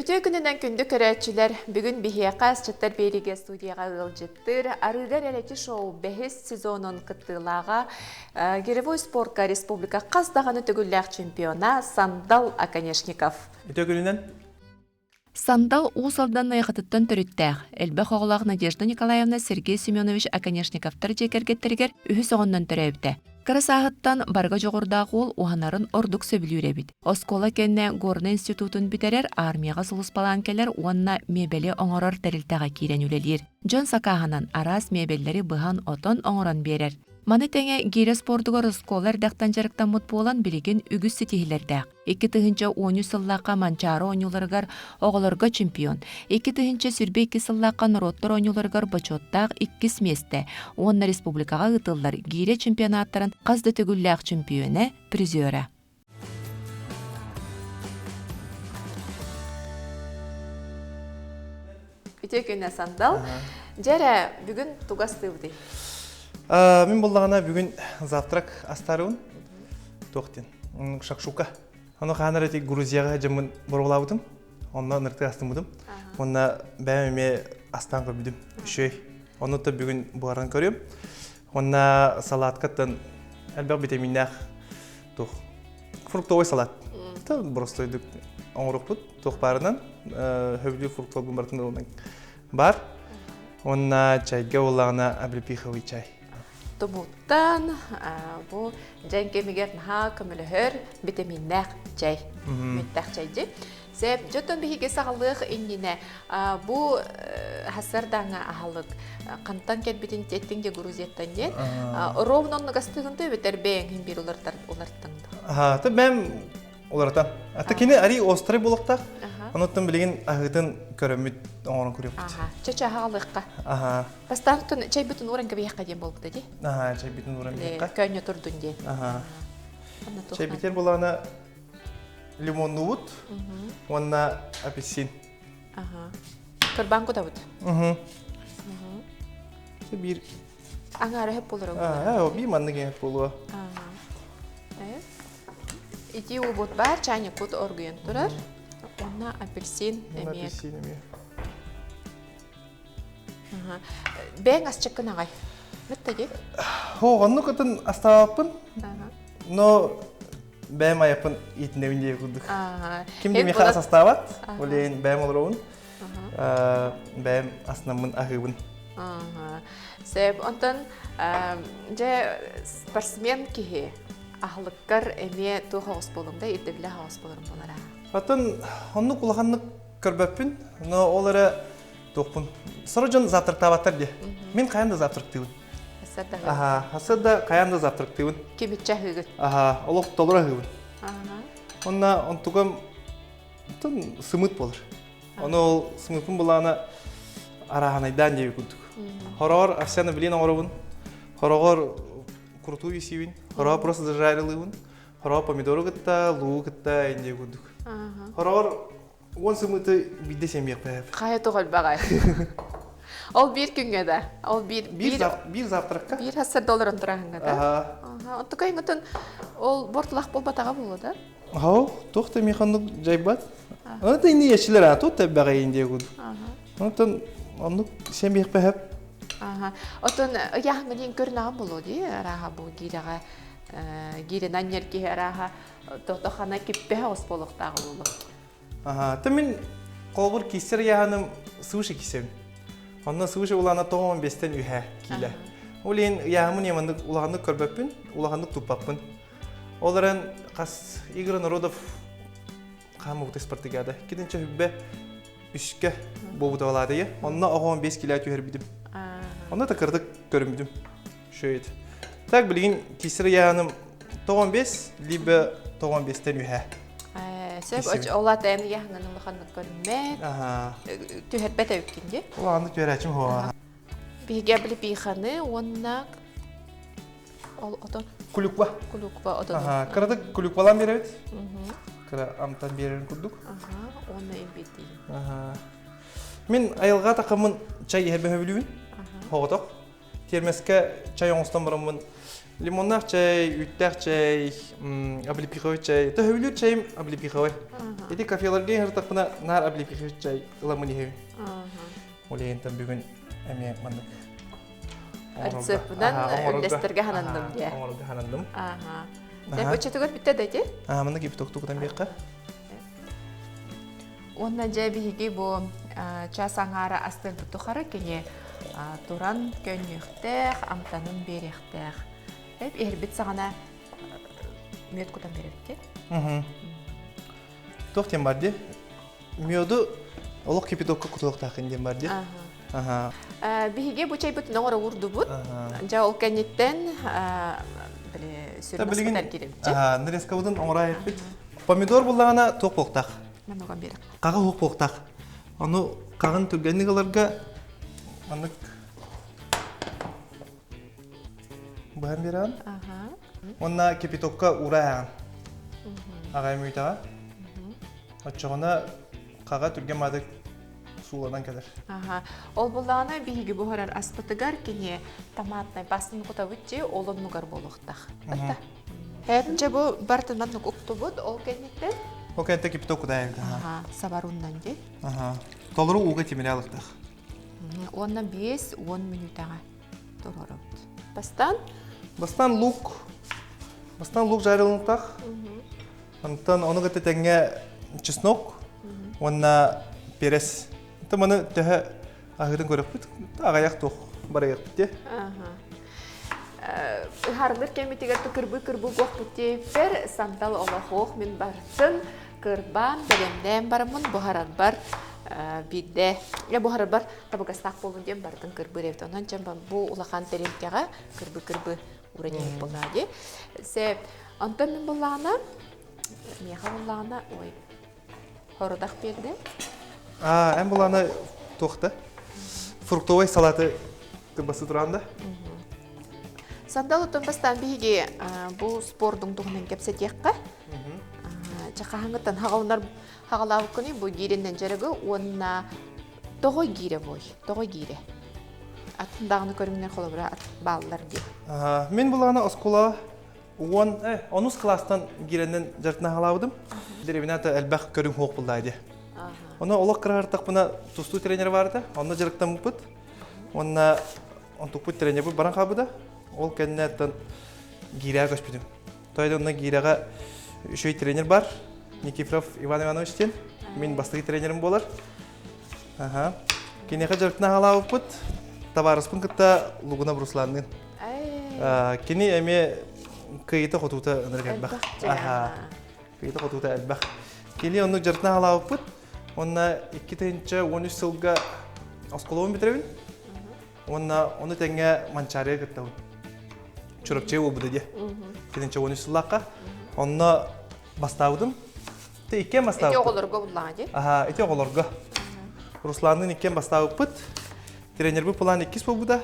Үтүө күнүнэн күндү көрөөччүлэр! Бүгүн биһиэхэ Асчыттар биэриигэ студияҕа ыалдьыттыыр Арыыга реалити шоу бэһис сезонун кыттыылааҕа гиревой спорка республика хас даҕаны төгүллээх чемпиона Сандал Оконешников. Үтүө күнүнэн! Сандал Уус Алдан Найахытыттан төрүттээх, элбэх оҕолоох Надежда Николаевна Сергей Семенович Оконешниковтар дьиэ кэргэттэригэр үһүс оҕоннон төрөөбүтэ. Кыра сааһыттан барыга дьоҕурдаах уол уһанарын ордук сөбүлүүр эбит. Оскуола кэннэ Горнай институтун бүтэрэр, армияҕа сулууспалаан кэлэр уонна миэбэли оҥорор тэрилтэҕэ киирэн үлэлиир. Дьон сакааһынан араас миэбэллэри быһан-отон оҥорон биэрэр. Маны тэҥэ гиирэ спордугар оскуола эрдэхтэн дьарыктаммыт буолан билигин үгүс ситиһиилэрдээх. 2013 сыллаахха Манчаары оонньууларыгар оҕолорго чемпион, 2022 сыллаахха норуоттар оонньууларыгар бочуоттаах иккис миэстэ уонна республикаҕа ыытыллар гиирэ чемпионаттарын хас да төгүллээх чөмпүйүөнэ, призера. Үтүө күнэ Сандал. Дьэ эрэ, бүгүн тугу астыыбытый? Мин буллаҕына бүгүн завтрак астаарыбын. Туох диэн? Шакшука. Ону хаһан эрэ ити Грузияҕа дьоммун боруобалаабытым. Онно ынырыктык астыммытым. Уонна бэйэм эмиэ астаан көрбүтүм. Үчүгэй. Ону да бүгүн буһаран көрүөм. Уонна салаткаттан элбэх витаминнээх туох фруктовый салат. Боростойдук оҥоруохпут. Туох баарынан хөбүлүү фруктовый барытын ылынан бар. Уонна чайга буоллаҕына облепиховый чай. Тумуттан бу дьаҥ кэмигэр наһаа көмөлөһөр битэмииннээх чэй, мүттээх чэйдьи. Сэп, дьоттон биһиги саҕалыах иннинэ бу хасардааҥа аһалык хантан кэлбитин тиэттиҥ де Грузияттан диэн ровно оннук астыгын да эбэтэр бэйэҥ биир улартаҥ да. Ата бэм уларытан. Ата кини ари острый булуктаах. Онуттан билигин аһыытын көрөммүт оҥорон көрүөхпүт. Чэ-чэ аһаҕалыахха. Аха. Бастаан чайбытын ууран кэбиһиэххэ диэн буолбута дии. Аха, чайбытын ууран кэбиһиэххэ. Көөнньө турдун диэн. Аха. Чайбитин булаана лимоннуубут уонна апельсин. Аха. Кырбаан кутабыт. Биир Аҥаара хөп болор. Аа, би маннык эһэп буолуо. Ити уубут баар, чайникпут оргуйан турар. Уонна апельсин эмиэ. Апельсин эмиэ. Бэйэҥ асчыккын аҕай. Бүтта дии. Хо, оннук атын астаабаппын. Но бэйэм айаппын иитинэбин диye курдук. Ким да миэхэ ас астаабат, ол иһин бэйэм олоробун. Бэйэм аснаммын аһыыбын. Сөп, онтон дьэ спортсмен киһи аһылыккар эмиэ туох оҕус буолуҥ да ирдэбилэ оҕус буоларым буолара. Оттон оннук улаханнык көрбөппүн, но ол эрэ туохпун. Сорох дьон завтрактаабаттар дии. Мин хайаан да завтрактыыбын. Аха, хасыа да хайаан да завтрактыыбын. Кибиччэ аһыыгыт. Аха, олох толору аһыыбын. Онна онтугам тын сымыт болар. Ону ол сымыппын булаана арааһынайдаан диэби курдук. Хороҕор овсяно блин оҥоробун, хороҕор курутуу исиибин, хороҕор просто зажарилыыбын, хороҕор помидору кытта, луугу кытта инньэ курдук. Хороҕор уон сымыты биирдэ сиэмиэхпэ. Хайа тоҕо элбэҕэй? Ол биир күҥҥэ да? Ол биир биир завтракка? Биир хассарда олорон тураһыҥҥа да? Аха. Оттукай иҥотон ол бортулах буолбатаҕа буолуо да? Хау, туох да миэхэ оннук дьайбат. Аны да инни ечилер а тут тэббэҕэйин диэ курдук. Онтон оннук сен биэхпэһэп. Аха. Отон ыйааһыҥҥа диэн көрүнэҕин буолуо дии, арааһа бу гиирэҕэ гиирэнэн ньэр киһи арааһа тохана киппэһэ оҕус буолуохтааҕа буолуо. Аха, то мин холобур киссер ыйааһыным свыше кисэбин. Онно свыше улаана тоҕон бестен үһэ киилэ. Ол иһин ыйааһымын яманнык улаханнык көрбөппүн, улаханнык туппаппын. Ол эрэн хас Игорь Народов хаамыбыта спартакиада. Китинчэ хүббэ үскэ буолбута балаатыйы. Онно оҕоон 5 килэ түһэрбитим. Онно да кырдык көрүммүтүм. Шөйт. Так билигин кисер ыйааным 95, либо 95-тен үһэ. Сөп, ол ата эн ыйааһыҥҥын улаханнык көрүммэт. Түһэрбэт эбиккин дии. Улаханнык түһэрээчим хуа. Биһиги облепиханы уонна Ол отон. Кулюква. Кулюква отон. Аха, кыратык кулюквалаан биэрэбит. Кыра амтан биэрэрин курдук. Аха, уонна имбирдии. Аха. Мин айылҕа такыммын чай иһэр бөһөбүлүүбүн. Хоҕотох. Тиэрмэскэ чай оҥостон бараммын. Лимоннаах чэй, үүттээх чэй, облепиховый чэй. Төһөбүлүүр чэйим облепиховый. Ити кафеларга иһэртахпына наар облепиховый чай ыламын иһэбин. Ол иһинтэн бүгүн эмиэ маннык Рецеппынан үллэстэргэ хананным дии. Оҥорорго хананным. Аха. Деп оччотугар бүттэ да ити? Аа, маннык кипятоктугутан биэххэ. Уонна дьэ биһиги бу час аҥаара астыырбыт тухары кини туран көнньүөхтээх, амтанын биэриэхтээх. Эп иһэрбит саҕана мүөт кутан биэрэбит дии. Туох диэн бар дии? Меду олох кипятокка кутуохтаахын диэн бар дии. Аха. Биһиги бу чайбытын оҥоро уурдубут. Дьэ ол кэнниттэн били сүрүн аспытар киирэмчи. Нарезкабытын оҥоро эппит. Помидор буллаҕына туох буолуохтаах? Манныган биэрэх. Хаҕа уһук буолуохтаах. Ону хаҕын түргэнник ыларга маннык быһан биэрэҕин. Уонна кипятокка уура ааҕын. Аҕай мүйтэҕэ. Оччоҕуна хаҕа түргэн маатык сууланан кэлэр. Аха. Ол буллаҕына биһиги буһарар аспытыгар кини томатнай пастаны кутабыт дии, ол оннугар буолуохтаах. Дьэ бу бартын маннык уктубут, ол кэнниттэн Ол кэнниттэн кипяток кутаайбыт. Аха, сабаруннан дии. Аха. Толору ууга тимирэ алыктах. Уонна 5-10 мүнүүтэҕэ туруорабыт. Бастаан Бастаан лук. Бастаан лук жарылынтах. Онтон ону кытта тэҥҥэ чеснок уонна перец. Онтон маны төһө аһыытын көрөхпүт, аҕыйах туох барыйахпыт дии. Ыһарылыр кэмитигэр кырбыы-кырбыы буохпут диэбиппэр сандал олохуох мин бартын кырбаан бэлэмнээн бараммын буһарарбар биирдэ буһарарбар табыгастаах буолун диэн бартын кырбыыр эбит. Онон дьэ бу улахан тэриэлкэҕэ кырбыы-кырбыы ууран иһит буоллаҕа дии. Сөп. Онтон мин буллаҕына, миэхэ буллаҕына, ой, хорудах биэрдэ. Аа, эн булаана туохта? Фруктовай салаты кырбасы туран да? Сандал оттон бастаан биһиги бу спордуҥ туһунан кэпсэтиэххэ. Чэ хаһаҥыттан хаҕаланар хаҕалаабыккыный бу гиириннэн дьарыгы уонна тоҕо гиирэ буой? Тоҕо гиирэ? Атын даҕаны көрүҥнэр холобура бааллар дии. Мин булаана оскуола уон онус кылаастан киирэннэн дьарытнаһалаабытым. Дэриэбинэ элбэх көрүҥ суох буллаа дии. Ону олох кыраһартахпына тустуу тренер бар этэ. Онно дьарыктаммыппыт. Уонна онтукпут тренербит баран хаалбыта. Ол кэннэ гиирээ көспүтүм. Тойда онно гиирэҕэ үчүгэй тренер бар. Никифоров Иван Иванович диэн. Мин бастакы тренерим буолар. Аха. Киниэхэ дьарыктанаһалаабыппыт. Табаарыспын кытта Лугунов Русланныын. Кини эмиэ кыйыта-хотуута ынырык элбэх. Аха. Кыйыта-хотуута элбэх. Кини оннук дьарыктанаһалаабыппыт. Уонна 2013 сылга оскуолабын бүтэрэбин. Уонна ону тэҥҥэ Манчаарыга кыттабын. Чурапчыга буолбута дии. 2013 сыллаахха. Онно бастаабытым. Ити иккиэн бастаабыппыт. Ити оҕолорго буллаҕа дии. Аха, ити оҕолорго. Русланныын иккиэн бастаабыппыт. Тренербит план иккис буолбута.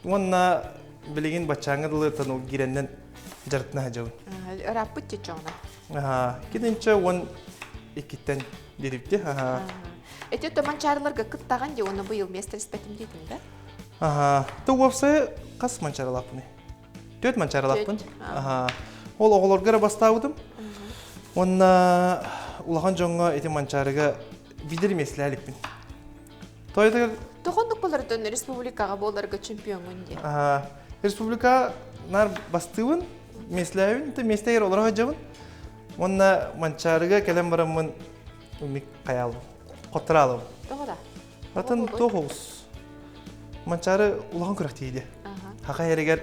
Уонна билигин баччааҥҥа дылы тан киирэннэн дьарыктана сылдьабын. Ырааппыт чечоҕуна. Аха, кининчэ 12-ттэн диэбипти. Аха. Эти манчаарыларга кыттаҕын дии, уонна быйыл миэстэлэспэтим диэтиҥ да? Аха, ты уопсайа хас манчаарылаахпыный? Түөрт манчаарылаахпын. Аха. Ол оҕолорго эрэ бастаабытым. Уонна улахан дьоҥҥо ити манчаарыга биир миэстэлээх иликпин. Тоойутугар Тоҕоннук болордон республикаҕа буоларга чемпиоҥҥун диэн. Аха. Республика наар бастыыбын, миэстэлээбин, то миэстэ эр олоро сылдьабын. Уонна манчаарыга кэлэн бараммын умик хайаалым, хоттораалым. Тоҕо да? Атын туох оҕус. Манчаары улахан күрэхтии дии. Хаха эригэр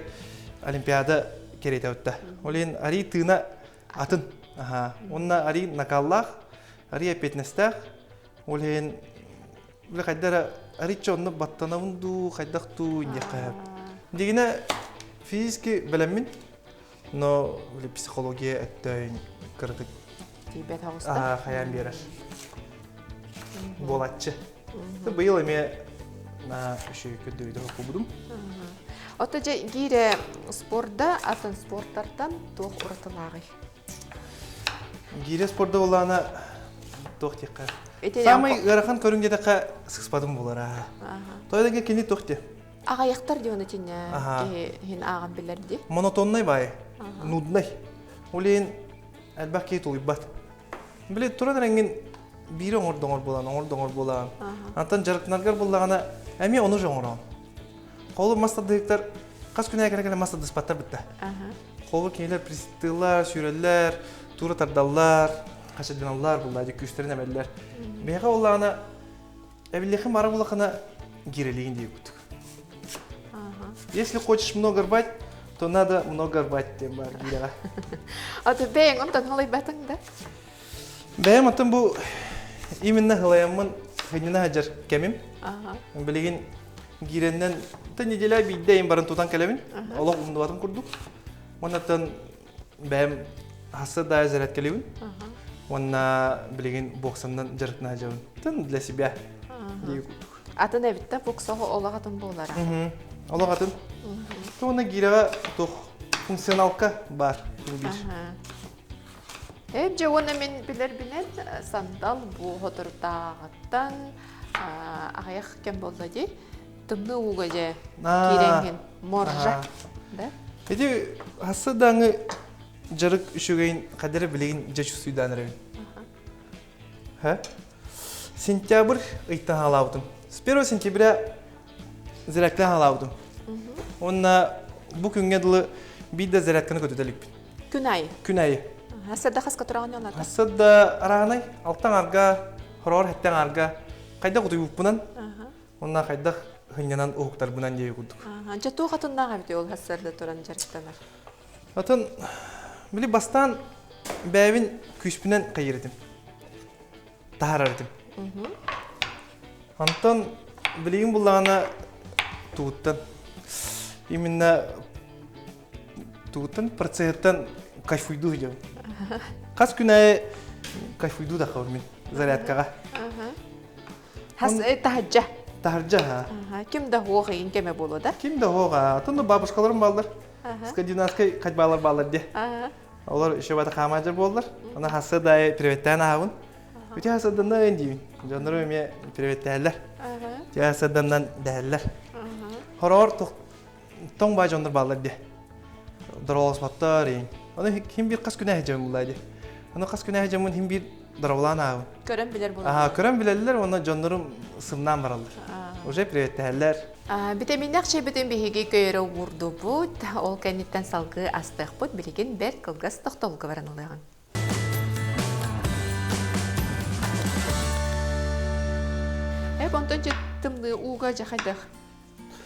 Олимпиада кэриэтэ утта. Ол иһин арий тыына атын. Аха. Уонна арий накаллаах, арий эппиэтинэстээх. Ол иһин бile хайда эрэ аричча онно баттанабын дуу, хайдах дуу диэххэ. Дигинэ физически бэлэммин, но психология өттөйүн кыратык Тиийбэт оҕуста. Хайаан биэрэр. Буолаччы. Быйыл эмиэ үчүгэй көрдөрүүтэ хоккубудум. Ото дьэ гиирэ спорда атын спорттартан туох уратылааҕый? Гиирэ спорда буоллаҕына туох диэххэ. Самый ыарахан көрүҥ диэтэххэ сыспатым буолара. Тоҕо кини туох диэ? Аҕыйахтар диэн итиннэ киһи иһин ааҕан билэр дии. Монотоннай баайы, нуднай. Ол иһин элбэх киһи тулуйбат. Били туран эрэҥҥин биири оҥордоҥор буолан, оҥордоҥор буолан. Антон дьарыктанаргар буллаҕына эмиэ ону же оҥороон. Холу мас тардыһыктар хас күн кэлэ кэлэ мас тардыспаттар бытта. Холу кинилэр пристыллар, сүүрэллэр, тура тардаллар, хачайданаллар булла күүстэрин эмэллэр. Биһиэхэ буоллаҕына эбиллиэхин бара булахына гирэлиин дии кутук. Если хочешь много рвать, то надо много рвать диэн баар гирэҕэ. А то бэйэҥ онтон халайбатыҥ да? Бэйэм оттон бу именно халайаммын хынньана сылдьар кэмим. Билигин гиирэннэн та неделя биирдэ им баран тутан кэлэбин. Олох умнубатым курдук. Оннаттан бэйэм хасса да зарядкалыыбын. Уонна билигин боксаннан дьарыктана сылдьабын. Тын для себя дии курдук. Атын эбит да бокса олох атын буолара. Олох атын. Туона гирэҕэ туох функционалка бар биир. Эп дьэ уонна мин билэрбинэн сандал бу хоторутааҕыттан аҕыйах кэм буолла дии. Тымныы ууга дьэ киирэҥҥин моржа да? Ити хасса даҥы дьарык үчүгэйин хадара билигин дьэ чувствуйдаан эрэбин. Ха? Сентябрь ыйтан хаалаабытым. С 1 сентября зарядканы хаалаабытым. Уонна бу күҥҥэ дылы биир да зарядканы көтүтэ иликпин. Күн айы? Күн айы. Хасса да хаска тураҕын олата? Хасса да араанай, алтан арга, хороор хэттэн арга. Хайдах утуйбуппунан, уонна хайдах хынньанан уһуктарбынан диэби курдук. Дьэ туох атыннаах эбит ол хассарда туран дьарыктанар? Атын били бастаан бэйэбин күүспүнэн хайыр этим. Таһаарар этим. Онтон билигин буллаҕына тугуттан именно тугуттан процессыттан кайфуйдуу сылдьабын. Хас күн аайы кайфуйдуу да мин зарядкаҕа. Хас таһырдьа. Таһырдьа ха. Ким да хуох ыйын кеме боло да? Ким да хуох а. Тунду бабушкаларым баллар. Скандинавскай ходьбалар баллар де. Олар еще бата хаамаажар буоллар. Ана хасса да приветтээн аһабын. Үтэ хасаданна диибин. Дьоннору эмиэ приветтэһэллэр. Үтэ хасаданнан дэһэллэр. Хороор тоҥ баа дьоннор бааллар де. Дороолоспоттор иин. Аны хим бир хас күнэ дьон булла ди. Аны хас күнэ дьоммун хим бир дороолаан аабын. Көрөн билэр буолаллар. Көрөн билэллэр уонна дьоннорум сымнаан бараллар. Уже приветтэһэллэр. Битэминнэх чэйбитин биһиги көйөрө уурдубут. Ол кэнниттэн салгыы астыахпыт. Билигин бэрт кылгас тохтобулга баран ылыаҕыҥ. Эп онтон тымныы ууга дьэ хайдах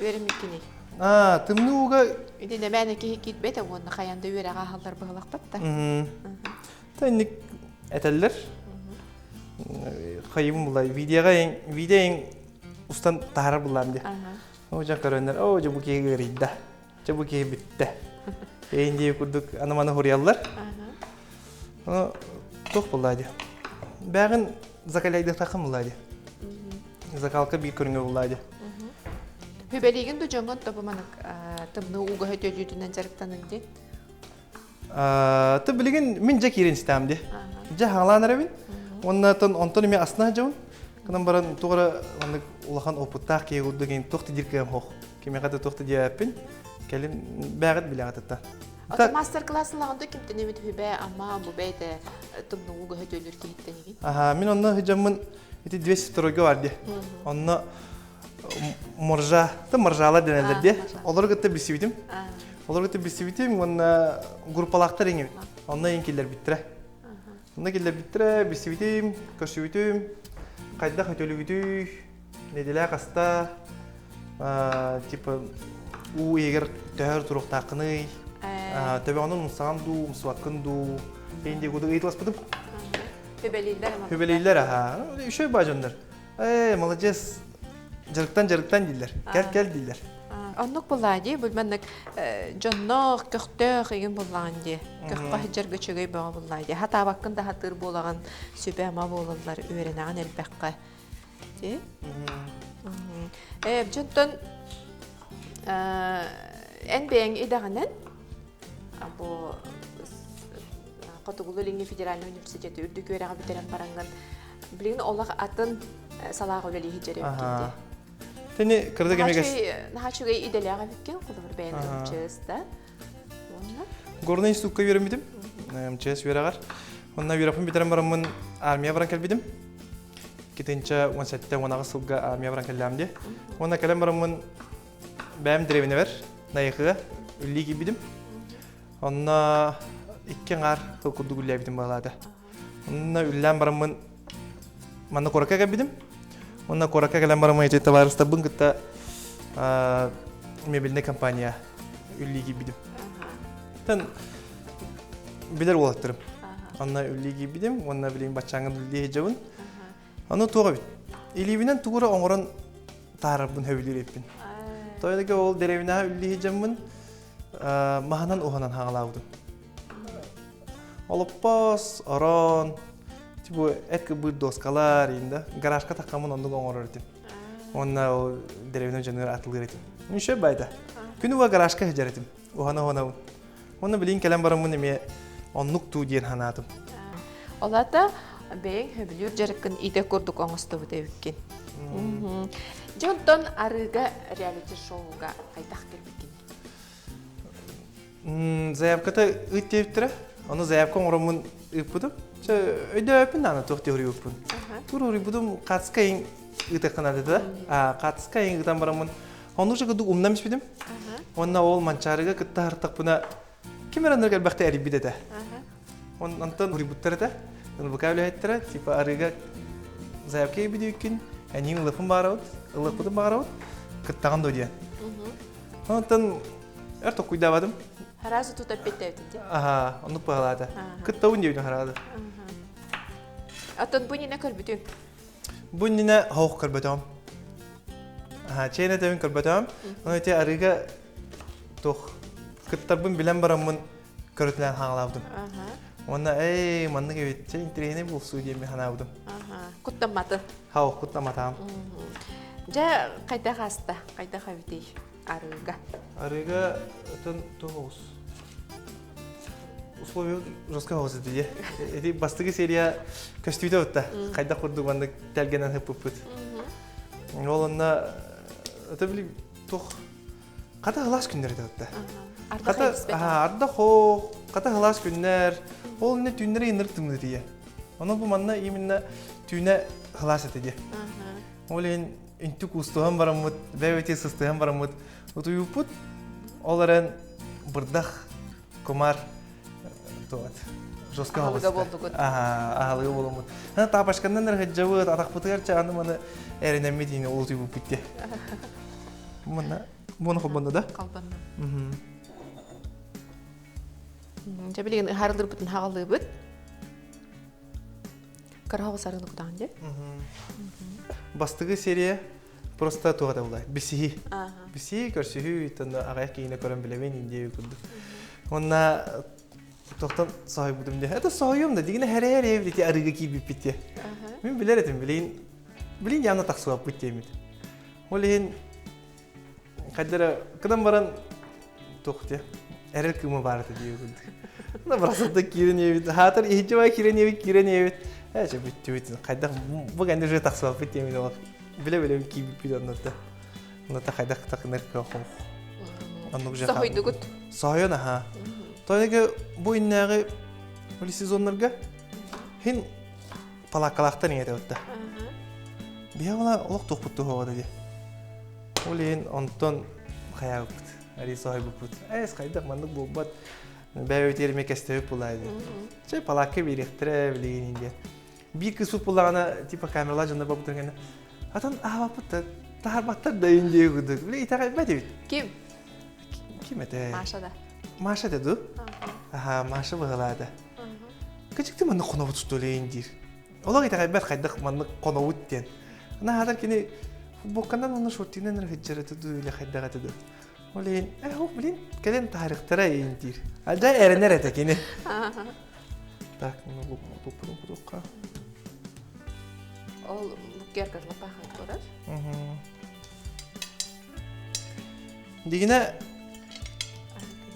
үөрэммиккиний? Аа, тымныы ууга Ити нэмээнэ киһи киирбэтэ уонна хайаан да үөрэҕэ аһаллар быһылахпат да. Та инник этэллэр. Хайыбын булай видеоға ең видео ең устан таһарар буллаам дии. О дьэ көрөннөр, о дьэ бу киһи ыарыйда. Дьэ бу киһи бүттэ. Эйин дии курдук аны-маны хуруйаллар. Ону туох буллаа дии. Бэҕин закаляйдыахтааххын буллаа дии. Закалка биир көрүҥэ буллаа дии. Хүбэлиигин ду дьоҥҥон тобу манык тымныы ууга хөтөлүүтүнэн дьарыктаныҥ дии. Ты билигин мин дьэ киирэн истэм дии. Дьэ хаалаан эрэбин. Уонна онтон эмиэ астына дьабын. Кынан баран туох эрэ маннык улахан опыттаах киһи курдук туох да диир кыам суох. Кимиэхэ да туох да диэбэппин. Кэлин бээҕит билэҕит ата. Ото мастер-класс ылаҕын да кимтэн эбит хүбэ ама бу бэйэтэ тымныы ууга хөтөлүүр киһиттэн игин. Аха, мин онно сыдьаммын ити 202 бар дии. Онно моржа, та моржалар дэнэллэр дии. Олору кытта билсибитим. Олору кытта билсибитим уонна группалаахтар иҥэбит. Онно иҥ киллэрбиттэрэ. Онно киллэрбиттэрэ, билсибитим, көрсүбүтүм, хайдах өтөлүгүтүй, нэдиэлэ хаста, типа уу иһигэр төһөр туруохтааххыный, төбөҕүнэн умсаҕын дуу, умсубаккын дуу, диэн курдук ыйыталаспытым. Хүбэлииллэр Хүбэлииллэр аха. Үчүгэй баа дьоннор. Ээ, молодец. Дьарыктан дьарыктан дииллэр. Кэл кэл дииллэр. Оннук буллаа дии, бу маннык дьонноох, көхтөөх игин буллаҕын дии. Көххө сылдьарга үчүгэй бөҕө буллаа дии. Хатаабаккын да хатыыр буолаҕын, сүбэ-ама буолаллар, үөрэнэҕин элбэххэ. Дии. Э, дьонтон эн бэйэҥ идэҕинэн бу Хотугулуу-Илиҥҥи федеральнай университеты үрдүк үөрэҕи бүтэрэн бараҥҥын билигин олох атын салааҕа үлэлии сылдьар эбиккин дии. Тени кырдык эмегес. Наһаа үчүгэй идэлээх эбиккин, холобур бэйэн МЧС да. Горнай институкка үөрэммитим. МЧС үөрэҕэр. Онно үөрэхпин бүтэрэн бараммын армия баран кэлбитим. 2017-18 сылга армия баран кэллэм дии. Уонна кэлэн бараммын бэйэм дэриэбинэбэр Найахыга үллии киирбитим. Онно икки аҥаар сыл курдук үллээбитим баалаата. Онно үллээн бараммын манна куоракка кэлбитим. Онно куоракка кэлэн бараммын ити табаарыстарбын кытта мебельнай компания үллии киирбитим. Тэн билэр уолаттарым. Онно үллии киирбитим, уонна билигин баччааҥҥа үллии сылдьабын. Аны туох эбит? Илиибинэн тугу эрэ оҥорон таарарбын сөбүлүүр эбиппин. Тоойдоге ол дэриэбинэҕэ үллии сылдьаммын маһынан уһанан хаалаабытым. Олоппос, орон, типа эт кыбыыр доскалар инда гаражка таххаммын оннук оҥорор этим. Уонна ол дэриэбинэ дьонугар атылыыр этим. Еще байда. Күнү уа гаражка сылдьар этим. Уһана-уһанабын. Уонна билин кэлэн бараммын эмиэ оннук туу диэн санаатым. Ол аата бэйэҥ сөбүлүүр дьарыккын идэ курдук оҥостубут эбиккин. Дьэ онтон арыыга реалити-шоуга хайдах кэлбиккин? Заявката ыыт диэбиттэрэ. Ону заявка оҥороммун ыыппытым. Чэ, өйдөөбөппүн даҕаны туох диэн уруйбуппун. Тур уруйбутум хаатыска иҥ ыытыахха наада да. А хаатыска иҥ ыытан бараммын ону уже курдук умнан испитим. Уонна ол Манчаарыга кытта артахпына ким эрэ анныгар элбэхтэ эрийбит этэ. Онтон уруйбуттар этэ. НВК үлэһиттэрэ типа арыыга заявка ыйбыт эниин ылыахпын баҕарабыт, ылыахпытын баҕарабыт, кыттаҕын дуо диэн. Онтон эр токкуйдаабатым. Хараазы тут эппиттээбитин дии. Аха, оннук быһалаата. Кыттабын диэбитим хараазы. Оттон бу иннинэ көрбүтүҥ? Бу иннинэ хоох көрбөтөҕүм. Аха, чэйин этэбин көрбөтөҕүм. Ону ити арыыга туох кыттарбын билэн бараммын көрүтүнэн хаҥалаабытым. Уонна эй, маннык эбит, чэ интэриэһинэй буолсуу диэммин санаабытым. Куттамматын. Хау, куттаматаҕым. Дьэ, хайдах ааста? Хайдах эбитий арыыга? Арыыга ытын тоҕус. Условия жестко оҕус ити дьэ. Ити бастакы серия көстүүтэ утта. Хайдах курдук маннык тэлгэнэн хыппыппыт. Ол онно это били туох Хата ылаас күннэр этэ отта. Хата арда хоох, хата ылаас күннэр. Ол инне түүннэри иннер тымнытыйа. Ону бу манна именно түүнэ ылаас этэ диэ. Ол иһин үнтүк устуһан бараммыт, бэйэбити сыстыһан бараммыт утуйуппут. Ол эрэн бырдах кумар туот жестко Аһылыга буолдугут. Аһылыга буолуммут. Тапочканнан ырыһыдьабыт, атахпытыгар чааны маны эрэнэммит иини улутуйбуппут диэ. Манна буона холбонно да? Холбонно. Дьэ билигин ыһаарылыырбытын хаҕалыыбыт. Кыра сарыны кутаҕын дьэ. Бастыгы серия просто туох да буолай. Бисиһи. Бисиһи көрсүһүү тонно аҕай киинэ көрөн билэбин индия курдук. Онна тохтон соһуйбутум дьэ. Это соһуйум да дигинэ хэрэ-хэрэ эбит арыыга киирбиппит дьэ. Мин билэр этим билин билин явно тахсыбаппыт диэмит. Ол иһин хайдара кынан баран туох диэ эрэл кыыма баар этэ дии курдук. На бросата киирэн иэбит, хаатар иһиччи бай киирэн иэбит, киирэн иэбит. Ээ чэ бүттүбүт. Хайдах бу кэннэ уже тахсыбаппыт диэмин ол. Билэ-билэ киирбиппит оннута. Оннута хайдах такынар көх. Оннук же. Соһуйдугут. Соһуйан аха. Тоҕо бу иннээҕи сезоннарга хин палааккалаахтан иҥэтэ ытта. Биһи ола олох туохпут туһуоҕа дии. Ол иһин онтон хайаабыппыт, арий соһуйбуппут. Эс хайдах маннык буолбат. Бэйэбит эрмэ кэстэбит булаа дии. Чэ палаакка биэриэхтэрэ билигин диэн. Биир кыыс буллаҕына типа камералаах дьоннор барбыттар гэнэ. Атын аһабаппыт да таһарбаттар да иин диэ курдук. Били итэҕэйбэт эбит. Ким? Ким этэ? Маша да. Маша этэ дуу? Аха, Маша быһалаата. Кычыкты маннык хонобут устуолейын диир. Олох итэҕэйбэт хайдах маннык хонобут диэн. Наһаатар кини футболканан уонна шортинан эрэ сылдьар этэ дуу или хайдах этэ дуу. Ол иһин, э, ох, блин, кэлин таарыктара иин диир. Альда эрэнэр этэ кини. Так, ну, луппутун кутукка. Ол букерка лапаха турар. Дигинэ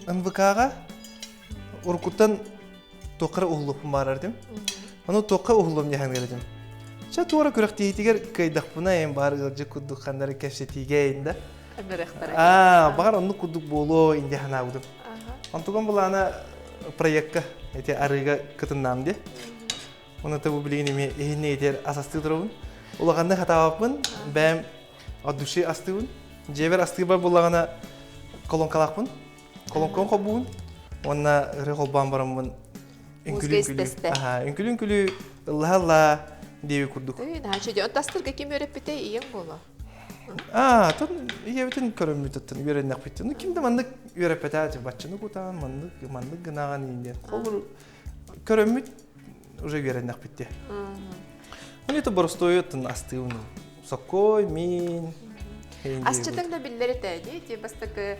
НВК-ҕа уруккуттан туохха эрэ уһуллуохпун баарар этим. Ону туохха уһуллуом диэхин этим. Чэ туора күрэхтиһиитигэр кыайдахпына эм баар ыалдьыт курдук ханнары кэпсэтиигэ инда. Аа, баҕар оннук курдук буолуо инде ханаабытым. Онтуган булаана проекка эти арыыга кытыннаам ди. Оны бу билигин эми иһинне итер асастыы турабын. Улаханны хатаабаппын, бэм от души астыыбын. Дьиэбэр астыыба буллаҕына колонкалаахпын. Колонкон хобуун. Уонна ыры холбоон бараммын үҥкүлүү-үҥкүлүү. Аха, үҥкүлүү-үҥкүлүү ыллаһа-ыллаа диэби курдук. Наһаа Тастырга ким үөрэппитэ ийэҥ буолуо? Аа, тон ийэбитин көрөммүт үөрэннэхпит. Ну ким да маннык үөрэппэтэ баччаны кутаан маннык маннык гынаҕан иин Холбур көрөммүт уже үөрэннэхпит дии. Оны это боростуой оттон астыыбын. Соккой, мин. Асчытыҥ да биллэр этэ дии, ти бастакы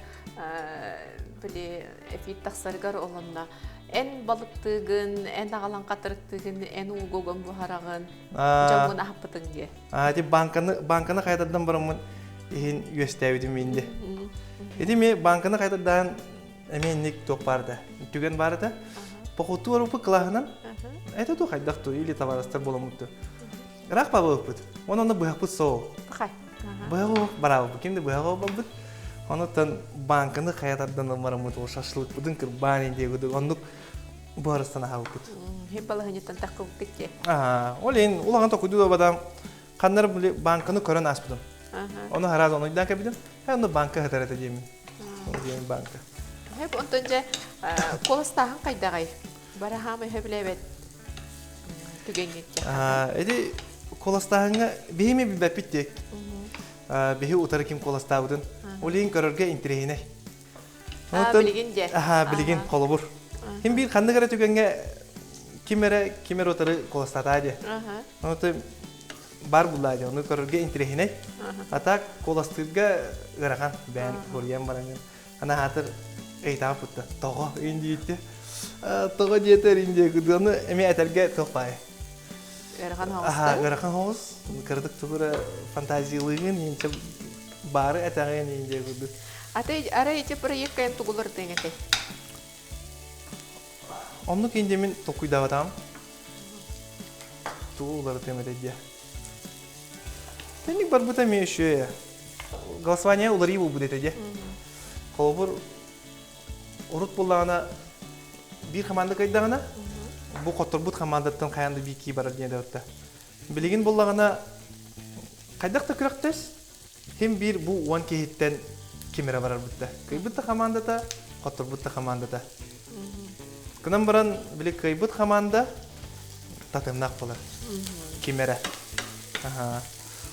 били эфир тахсарыгар олонно эн балыктыыгын, эн аҕалан хатырыктыыгын, эн уугугун буһараҕын, дьоҥҥун аһаппытыҥ дии. Аа, ти банканы банканы хайдардан бараммын иһин үөстээбитим инде. Ити ми банканы хайдардаан эмиэ инник туох баар да түгэн баар этэ. Похуту арупы кылааһынан это ту хайдах ту или товарыстар боламмыт Ыраах бабыппыт. Онон онно быһахпыт соол. Быхай. Быһаҕы бараабыт. Ким да быһаҕы барбыт. Онуттан банканы хайа тардан ылмараммыт ол шашлыкпытын кырбаан индиэгудук оннук буһарыстан аһабыппыт. Хин балаһыньыттан таххыбыккыт дии. Аа, ол иһин улахан токуйду бадам ханнар били банканы көрөн ааспытым. Ону хараас ону өйдөөн кэбитим. Э, онно банка хатар этэ диэмин. Диэн банка. Хэп онтон дьэ куоластааһын хайдаҕай? Бараһаам өһө билэбэт түгэҥҥит Эти куоластааһыҥҥа биһи ми билбэппит диэк. Биһи утары ким куоластаабытын. Ол иһин көрөргө интэриэһинэй. Билигин дьэ. Аха, билигин холобур. Ким биир ханнык эрэ түгэҥҥэ ким эрэ ким эрэ утары куоластаатаа диэ. Онтон бар буллаа диэ. Ону көрөргө интэриэһинэй. А так куоластыырга ыарахан бэйэн хоруйан бараҥын. Ана аатыр ыйытааппытта тоҕо индиитти тоҕо диэтэр индия кыдыаны эмиэ этэргэ туох баай ыарахан хоҕус ыарахан хоҕус кыратык тугура фантазиялыыгын инче баары этэҕин индия курдук аты арай ити проекка эн тугулардыҥ этэй оннук инде мин толкуйдаабатаҕым тугу уларытыам этэ диэ Тэнник барбыта эмиэ үчүгэй. Голосование уларыы буолбут этэ дьэ. Холобур, урут буоллаҕына биир хамаанда кыайдаҕына, бу хотторбут хамаандаттан хайаан да биир кии барар диэн этэ. Билигин буоллаҕына хайдах да күрэхтэс, ким биир бу уон киһиттэн ким эрэ барар бутта. Кыайбыт да хамаандата, хотторбут да хамаандата. Гынан баран, били кыайбыт хамаанда татымнаах буолар. Ким эрэ.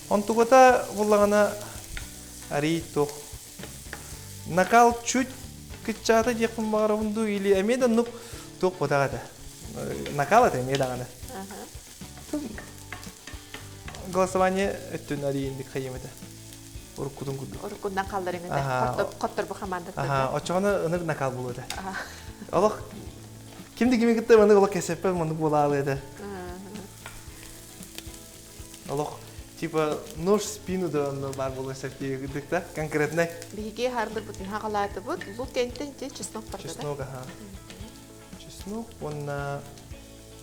Онтугата буллаҕына арий туох накал чуть кыччаата диэхпин баҕарабын дуу или эмиэ да оннук туох буотах этэ. Накал этэ эмиэ даҕаны. Голосование өттүн арийинник хайым этэ. Уруккутун курдук. Уруккунан халларыҥ этэ. Хотторбу хамаандаттан. Оччоҕуна ыныр накал буолуо этэ. Олох ким да кими кытта маннык олох кэсэппэ маннык буолаалы этэ. Олох типа нож в спину да онно баар буолуон сөп диэбит да конкретнай. Биһиги хардырбытын хаҕалаатыбыт. Лук кэнтэн те чеснок барда. Чеснок, аха. Чеснок уонна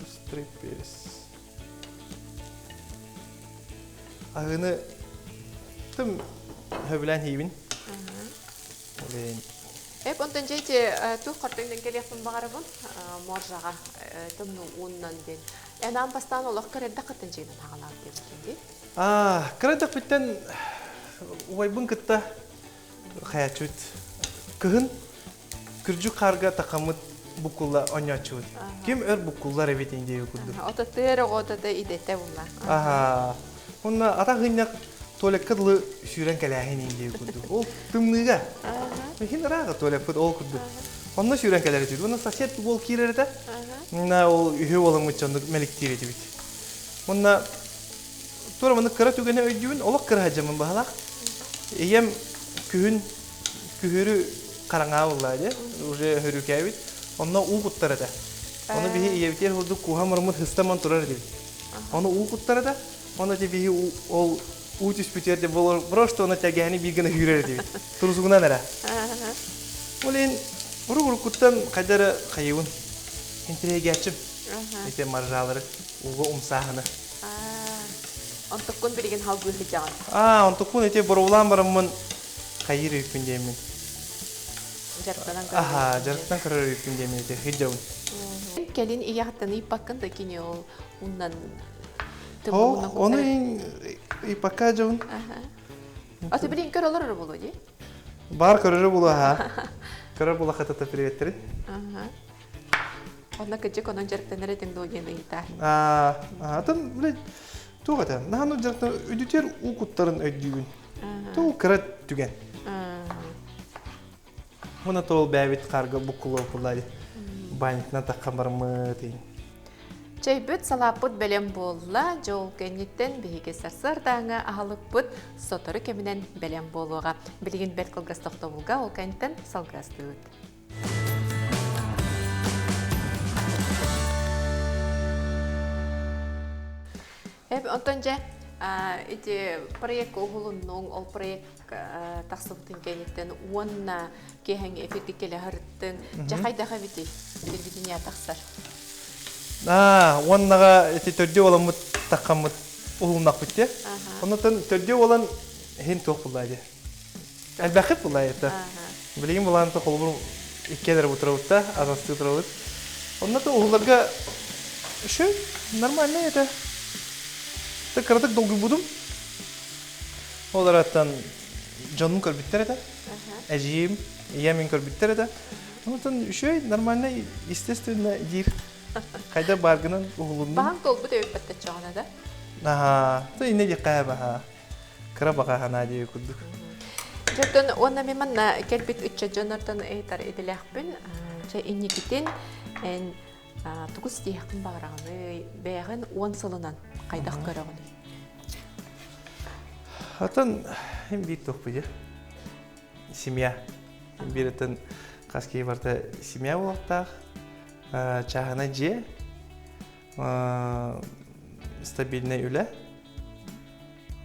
острый перец. Аһыны тым хөбүлээн хийбин. Олейн. Эп онтон дьэ ити туох хортоҥнон кэлиэхпин баҕарабын моржаҕа тымныы ууннан диэн. Эн аан бастаан олох кыра эрдэххиттэн дьиэнэн хаҕалаабыт диэбиккин дии. Аа, кыра эрдэхпиттэн убайбын кытта хайааччыбыт. Кыһын күрдьүк хаарга тахаммыт буккулла оонньооччубут. Ким өр буккуллар эбит диэби курдук. Ото тыа оҕото идэтэ була. Аха. Онно атах ынньах туалекка дылы сүүрэн кэлээһин диэби курдук. Ол тымныыга. Иһин ырааҕа туалекпыт ол курдук. Онно сүүрэн кэлэр этибит. Уонна сосед уол киирэр этэ. Мына ол үһү уоламмыт дьоннук мэликтиир этибит. Уонна тура маны кыра түгэни өйдүүбүн, олох кыра сылдьаммын баһылаах. Ийэм күһүн күһүрү хараҥаа буллаа дии, уже хөрүкээбит. Онно уу куттар этэ. Ону биһи ийэбитигэр курдук кууһа муруммут хыстаман турар этибит. Ону уу куттар этэ. Ону ити биһи ол уу түспүтүгэр де болор просто ону тэгээни биир гына хүүрэр этибит. Турусугунан эрэ. Ол иһин урук-уруккуттан хайда эрэ хайыбын интириэгээччим. Ити маржалары ууга умсааһыны. Онтуккун билигин халгыы сылдьаҕын. Аа, онтуккун ити боруобулаан бараммын хайыыр үппүн диэммин. Дьарыктанан көрөр Аха, дьарыктан көрөр үппүн диэммин ити сылдьабын. Кэлин ийэҕиттэн ыйыппаккын да кини ол уннан Ох, ону ыйыппакка дьабын. Аты билин көр олорор буолуо дии. Бар көрөрө буолуо аха. Көрөр буолла хатата приветтерин. Аха. Онно кыдьык онон дьарыктанар этиҥ дуо диэн ыйытаар. Аа, атын блядь, туох этэ? Наһаа дьарыктан үдүтэр уу куттарын өйдүүбүн. Туу кыра түгэн. Мына тоол бэйбит харга буккулуо куллари. Банькна таххан бармыт. Чэйбит салааппыт бэлэм буолла. Дьол кэнниттэн биһиги сарсыардааҥы аһылыкпыт сотору кэминэн бэлэм буолуоҕа. Билигин бэрт кылгас тохтобулга ол кэнниттэн салгыастыыбыт. Эп онтон дьэ ити проект уһулуннуҥ, ол проект тахсыбытын кэнниттэн уонна киэһэҥ эфиргэ кэлэ сырыттыҥ. Дьэ хайдах эбитий? Телевидение тахсар. Аа, уоннаҕа ити төрдүө буоламмыт таххаммыт уһулуннахпыт дии. Оннуттан төрдүө буолан иһин туох буллаа дии. Элбэххит буллаа это. Билигин булаан холобур иккиэлэр бутурабыт да, азастыы турабыт. Онно то уһуларга еще нормально это. Так кыратык долгуйбутум. Ол араттан дьонум көрбүттэр этэ. Эдьиийим, ийэм мин көрбүттэр этэ. Онтон үчүгэй, нормально, естественно диир. Хайда бааргынан уһулуннум. Баһаҥ туолбут эбиппэттэ да? Аха, то инне диэххэ баха. Кыра баха ханаа диэби курдук. Дьоттон уонна мен манна кэлбит ыччат дьоннортон ыйытар идэлээхпин. Чэ инникитин эн тугу ситиһиэххин баҕараҕыный? Бэйэҕин уон сылынан хайдах көрөҕүнүй? Атын им биир туохпуй семья. Биир атын хас киһи барыта семья буолуохтаах. Чааһынай дьиэ, стабильнай үлэ.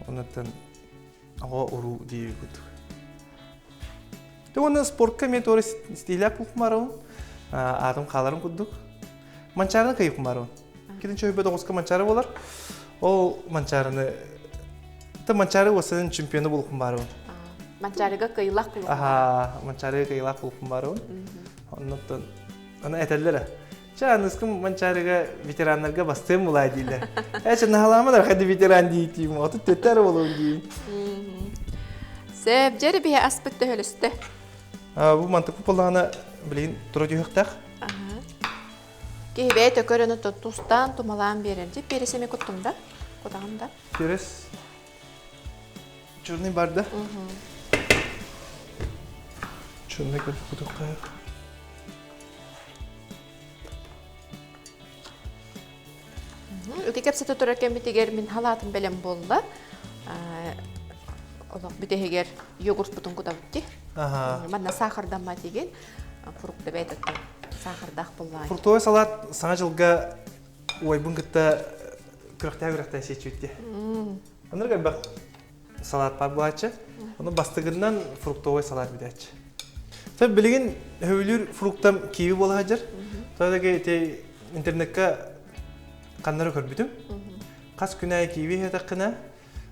Онуттан оҕо уруу диэби курдук. Уонна спортка мен туора стилях кухмарабын, аатым хааларым курдук. Манчаарыны кыйыкмарабын. Китин чөйбөт оҕуска манчаары болар. Ол манчаарыны Та Манчаары уосанын чемпиону булукум барыбын. Манчаарыга кыйылах булукум. Аха, Манчаарыга кыйылах булукум барыбын. Оннуттан аны этэллэр. Чэ, аныскым Манчаарыга ветераннарга бастыам булаа дииллэр. Э, чэ, наһалаама хайда ветеран диитиим, отут төттөр болуун диин. Сөп, дьэри биһи аспыт төһөлөстө. Бу мантыкпы боллаҕына билигин тура түһүөхтээх. Киһи бэйэтэ көрөн тустаан, тумалаан биэрэр. Дьэ, пересеми куттум да? Кутаҕын да? Перес черный бар да? Черный кутуохха. Ити кэпсэтэ турар кэммитигэр мин халаатым бэлэм буолла. Олох бүтэһигэр йогуртпутун кутабыт дии. Манна саахардамма тиген фрукта бэйэтиттэн саахардаах буоллаҕай. Фруктовый салат саҥа дьылга уойбун кытта күрэхтээх-күрэхтээх сиэччибит дии. Анырык элбэх салат бар буолааччы. Ону бастыгынан фруктовый салат бүтээччи. Сен билигин хөбүлүүр фруктам киви буола сылдьар. Тоҕо ити интернекка ханнары көрбүтүм. Хас күн аайы киви иһэтэххинэ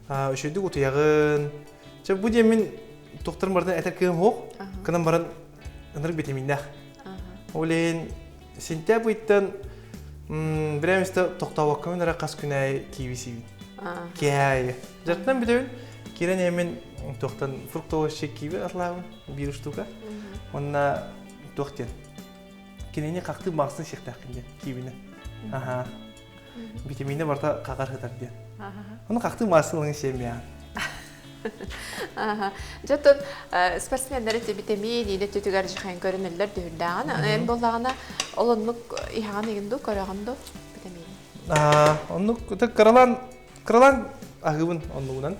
үчүгэйдик утуйаҕын. Чэ бу диэн мин тухтарым барытын этэр кыым суох. Кынан баран ынырык витаминнээх. Ол иһин сентябрь ыйтан бирээмистэ тохтообокко эрэ хас күн аайы киви сиибин. Киэһэ аайы. Дьартан бүтэбин. Киирэн иһэммин туохтан фруктовый киви атлаабын биир штука. Уонна туох диэн кинини хахтыы маасын сиэхтээххин диэн киибини. Аха. Витаминэ барыта хаҕар сытар диэн. Ону хахтыы маасын ылын сиэмиэҕин. Дьэ, спортсменнар ити витамин иинэ өттүтүгэр дьихэйэн көрүнэллэр түһүрдээҕин. Эн буоллаҕына ол оннук иһэҕин игин дуу, көрөҕүн дуу витамин? Оннук кыралаан кыралаан аһыыбын оннугунан.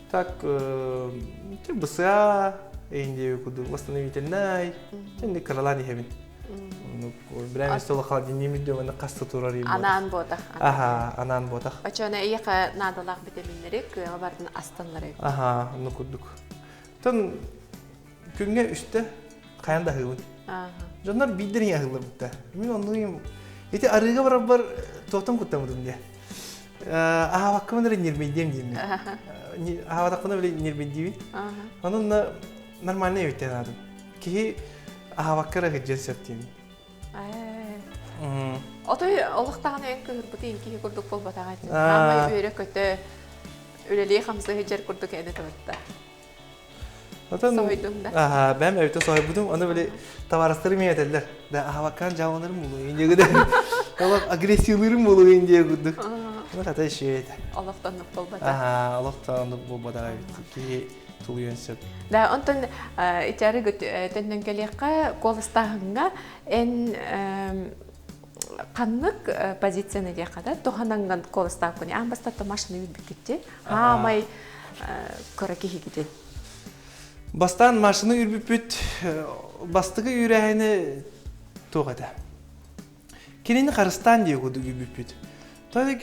Так бысыа эйин курдук восстановительнай инник кыралаан иһэбин. Бирээм стол холодильник диэн хаста турар Анаан буотах. Аха, анаан буотах. Очоно эйиэхэ наадалаах витаминнери кыаҕа бардын астаннары. Аха, онну курдук. Тон күҥҥэ үстэ хайан да аһыыбын. Дьоннор биирдэрин аһыыллар бутта. Мин оннуйум. Ити арыыга барарбар туохтан куттаммытым диye. Аһаабаккабын эрэ ньирбэйдиэм диэммин. Аһаабатахпына били ньирбэйдиибин. Онон нормальный эбиттэн аадым. Киһи аһаабакка эрэ сылдьыан сөп диэбин. Отой олохтоҕун эн кыһырбыт киһи курдук буолбатаҕа этин. Хаамай үөрэ-көтө үлэлии-хамсыы сылдьар курдук эни тыбытта. Отон Соһуйдуҥ да? Аха, бэм эбитэ соһуйбутум. Аны били табаарыстарым этэллэр. Да аһабаккаан дьааланарым буолуо диэгүдэ. Олох агрессиялыырым буолуо диэ курдук. Ну хата ишиэт. Олохтоннук буолбата. Аха, олохтоннук буолбатаҕа эбит. Киһи тулуйуон сөп. Да, онтон итары төннөн кэлиэххэ куоластааһыҥҥа эн ханнык позицияны диэххэ да туһананган куоластааккыны аан бастатта машина үрбүккүтти хаамай кыра киһигитин Бастаан машина үрбүппүт бастакы үүрээһини туох этэ? Кинини харыстаан диye курдук үрбүппүт. Тоҕо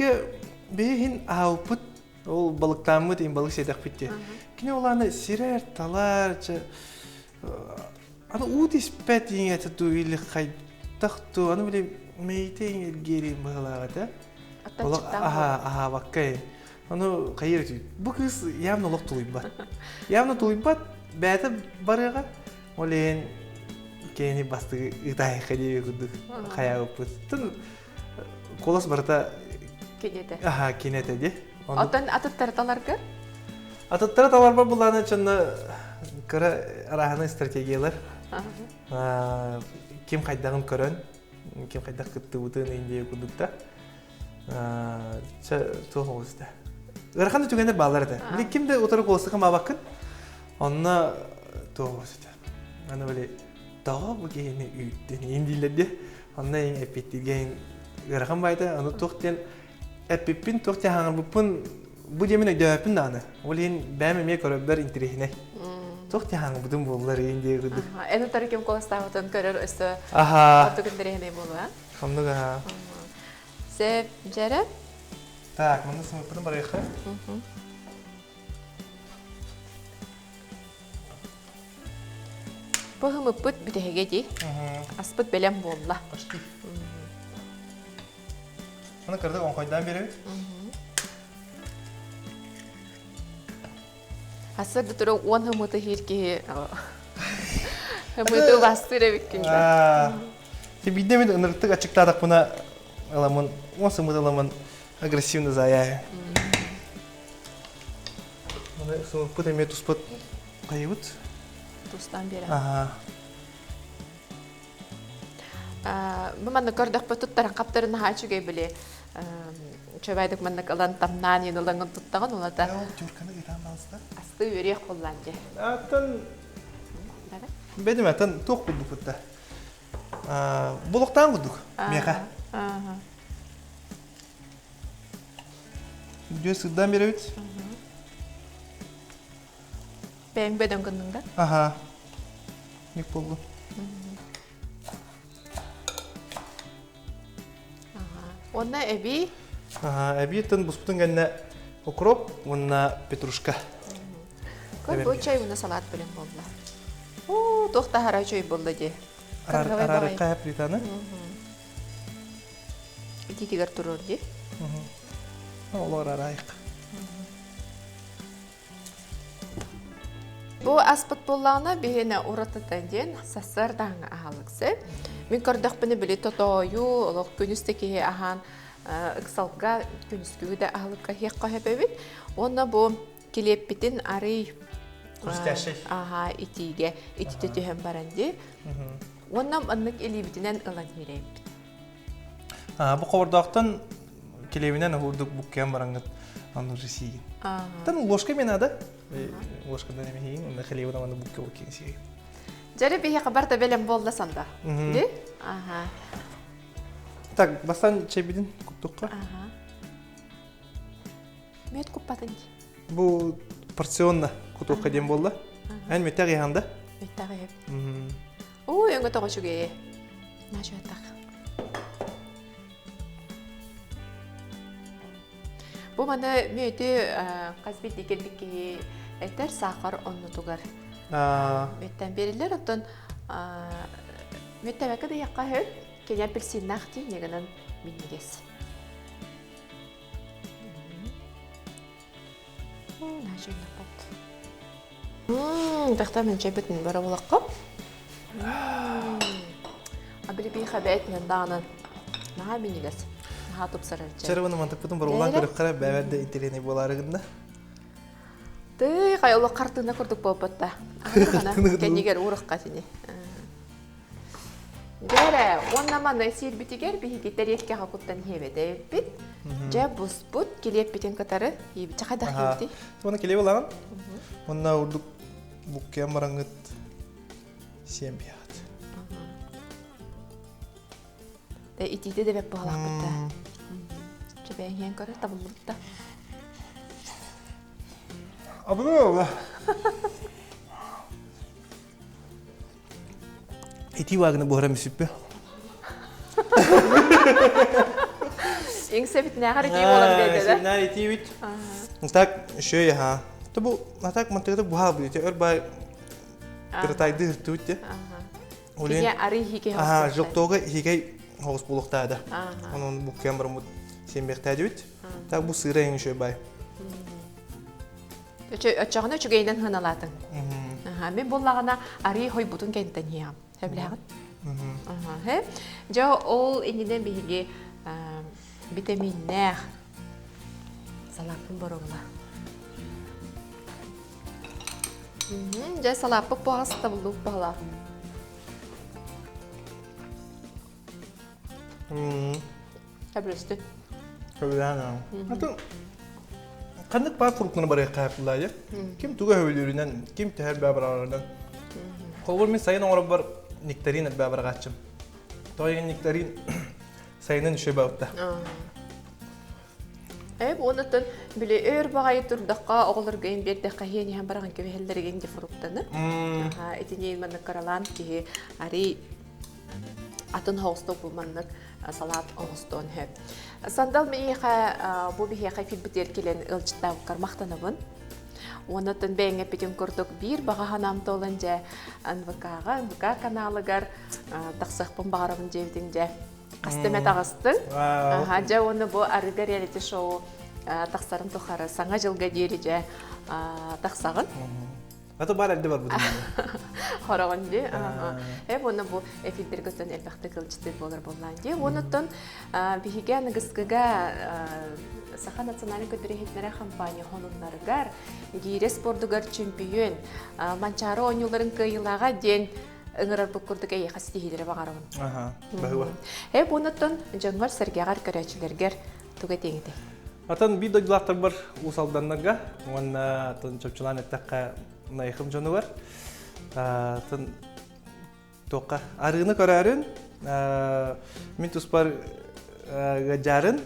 биһин аһаабыппыт ол балыктааммыт ин балык сиэтэхпит диye. Кини ол аны сирэр, талар, аны уу түспэт иҥэтэ дуу или хайдах дуу аны били мэйитэ иҥэргиэрин быһалаах этэ. Олох аһа аһаабакка Ону хайыр үтүй. Бу кыыс явно олох тулуйбат. Явно тулуйбат, бэйэтэ барыаҕа. Ол иһин кини бастыгы ытаайха диэби курдук хайаабыппыт. Тын куолас барыта кинетэ. Аха, кинетэ ди. Оттон атыттары таларгар? Атыттары таларбар булааны чонно кыра арааһынай стратегиялар. Ким хайдаҕын көрөн, ким хайдах кыттыбытын индия курдук да. Чэ, туох оҕуста. Ыарахан да түгэннэр бааллар этэ. Били ким да утары куоластыкын баабаккын. Онно туох оҕус этэ. Аны били тоҕо бу киһини үүттүн иин дииллэр диэ. Онно иин эппиттииргэ ыарахан баайта. Аны туох диэн эппиппин, туох диэн хаҥырбыппын бу диэмин өйдөөбөппүн даҕаны. Ол иһин бэйэм эмиэ көрөрбөр интэриэһинэй. Туох диэн хаҥырбытым буоллар иин диэ курдук. Эн утары ким куоластаабытын көрөр өссө ордук интэриэһинэй буолуо. Оннук аха. Сөп, дьэрэ. Так, манна сымыппытын барыахха. Бу хымыппыт бүтэһигэ дии. Аспыт бэлэм буолла. Почти. Аны кырдык оҥхойдоон биэрэбит. Хасыр да туран уон хымыты хиир киһи хымыты убастыыр эбиккин да. Биирдэ мин ынырыктык аччыктаатахпына ыламын, уон сымыт ыламын агрессивно заяю. Маны сымыппыт эмиэ туспут хайыбыт. Тустан биэрэ. Аха. Бу манна көрдөхпө туттаран хаптарын наһаа үчүгэй били чөбайдык маннык ылан тамнаан иин ылаҥын туттаҕын улата. Ол тюрканы ытаан балыста. Асты үөрүйэх буллаан дьэ. Аттан бэдим аттан туох курдук Булуктаан курдук миэхэ. Дьэ сырдаан биэрэбит. Бэйэҥ бөдөҥ гынныҥ да? Аха. Ник болду. Уонна эбии? Аха, эбии тын буспутун кэннэ укроп уонна петрушка. Көр бу чай уонна салат бэлэм буолла. Оо, туох таһара чөй буолла дии. Арарыкка плитаны. Ититигэр турur дии. Олор арайык. Бу аспыт буоллаҕына биһиэнэ уратыта диэн сарсыардааҥҥы аһылыксы. Мин көрдөхпүнэ били тотоойу, олох күнүс да киһи аһаан ыксалга күнүскүгү да аһылыкка иһиэххэ сөп эбит. Уонна бу килиэппитин арый Хрустящий. Аха, итиигэ ититэ түһэн баран дии. Уонна маннык илиибитинэн ылан иһирэйбит. Бу хобордоохтон килиэбинэн уһурдук буккуйан бараҥҥыт оннук сиигин. Тан ложка мен надо. Ложкадан эмиһиин, онно хлебынан аны букка буккин сиигин. Дьэрэ биһиэхэ барта бэлэм буолла санда. Ди? Аха. Так, бастан чэйбитин куттукка. Аха. Мөт куппатын. Бу порционно кутуохха диэн буолла. Эн мүттэх иһанда? Мүттэх иһэп. Ой, өҥө тоҕо үчүгэйэ. Наачуаттах. Бу маны мүөтү хас биирдии кэлбит киһи этэр саахар оннутугар мүөттэн бериллэр. Оттон мүөттээбэккэ да иһиэххэ сөп. Кини апельсиннаах дии, ньыгынан минньигэс. Тахта мен чайбытын бара булакка. Абили хабээтинэн даҕанан наһаа минньигэс. Наһаа тупсарар чай. Чарыбыны мантыкпытын боруулаан көрүөххэ бэбэр да интэриэһинэй буолаары гынна. Тыы, хай олох хартыына курдук буолбатта. Кэннигэр уурахха тини. Дьэрэ, уонна маны сиирбитигэр биһиги тэриэккэҕэ куттан иһиэбэтэйбит. Дьэ, буспут килиэппитин кытары иибиччэ хайдах иибитий? Уонна килиэп ылаҕын. Уонна урдук буккуйан бараҥҥыт сиэн биэҕит. Итиитэ да бэт буолаахпыт да. Чэбээн көрө табыллыбыт да. Абыла. Итии вагны буһаран бүсүппү. Иҥсэбитинээҕэр итии буолан биэрдэ да. Синаар итиибит. Так, шөй аха. То бу атак мантыгыта буһаа бу өр бай кырытайды хыртыбыт те. Кини ары хикей Аха, жоктога хикей хоҕус буолуохтаада. Онон буккуйан бараммыт сиэмбэхтээдибит. Так бу сыыра эҥин шөй бай. Оччоҕуна үчүгэйинэн сыаналаатыҥ. Мин буоллаҕына арыы хойбутун кэнниттэн иһиэҕим. Сөбүлээҕин? Дьэ, ол иннинэ биһиги битэмииннээх салааппын боруобула. Дьэ, салааппыт буһаҕас табыллыбыт баһылаах. Сөбүлэстин. Сөбүлээн Атын ханнык баар фруктаны барыахха хаапылаайы? Ким тугу өһүлүүрүнэн, ким төһө элбээ барарынан. Холобур мин сайын оҥоробор нектарин элбээ бараҕааччым. Тоҕо нектарин сайынын үчүгэй баҕытта. Эп онуттан били өр баҕайы турдахха оҕолорго им биэрдэххэ иһэн иһэн бараҕын кэбиһэллэригин де фруктаны. Итини маннык каралаан киһи арый атын оҕустук бу маннык салаат оҥостуон сөп. Сандал миэхэ бу биһиэхэ эфирбитигэр кэлэн ыалдьыттаабыккар махтанабын. Уонна бэйэҥ эппитин курдук биир баҕа санаам туолан дьэ НВК-ҕа, НВК каналыгар тахсыахпын баҕарабын диэбитиҥ дьэ хаста эмэ таҕыстыҥ. Дьэ уонна бу арыгы реалити-шоу тахсарын тухары саҥа дьылга диэри дьэ тахсаҕын. Аты бар эрдэ барбытым. Хороҕон дии. Э уонна бу эфирдэргэ оттон элбэхтик ылдьытыр буолар буоллаан дии. Уонуттан биһиги аныгыскыга Саха национальнай көрдөрүһүтнэрэ компания хонуннарыгар гиирэ спордугар чемпион Манчаары оонньууларын кыайыылааҕа диэн ыҥырарбыт курдук эйиэхэ ситиһиилэри баҕарабын. Аха, баһыба. Э буонуттан дьоҥҥор сэргэҕэр көрөөччүлэргэр тугу этиэҥ этэй? Атын биир дойдулаахтарбар Уус Алданнарга уонна атын чопчулаан эттэххэ Найхым дьонугар атын туохха арыыны көрөөрүн мин туспар ыадьаарын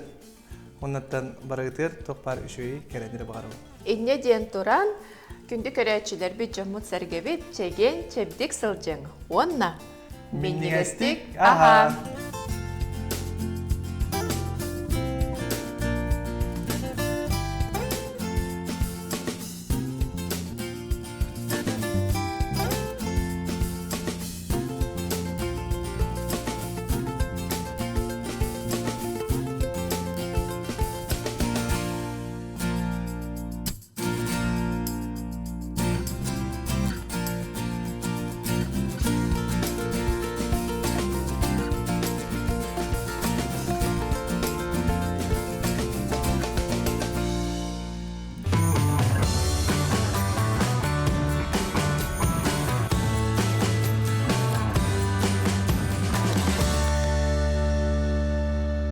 оннаттан барыгытыгар туох баар үчүгэйи кэрэнирэ баҕарабын. Инньэ диэн туран, күндү көрөөччүлэрбит, дьоммут-сэргэбит чэгиэн, чэбдик сылдьыҥ уонна минньигэстик аһааҥ!